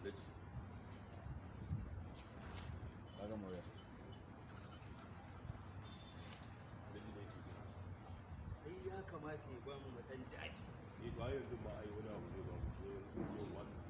Alhaji. Ka gama waya. Alhaji ne ke jira. Ai ya kamata ya bamu mu dan dafi. Eh, to ai yanzu ma ai wani abu zai ba mu, so yanzu zai je wannan.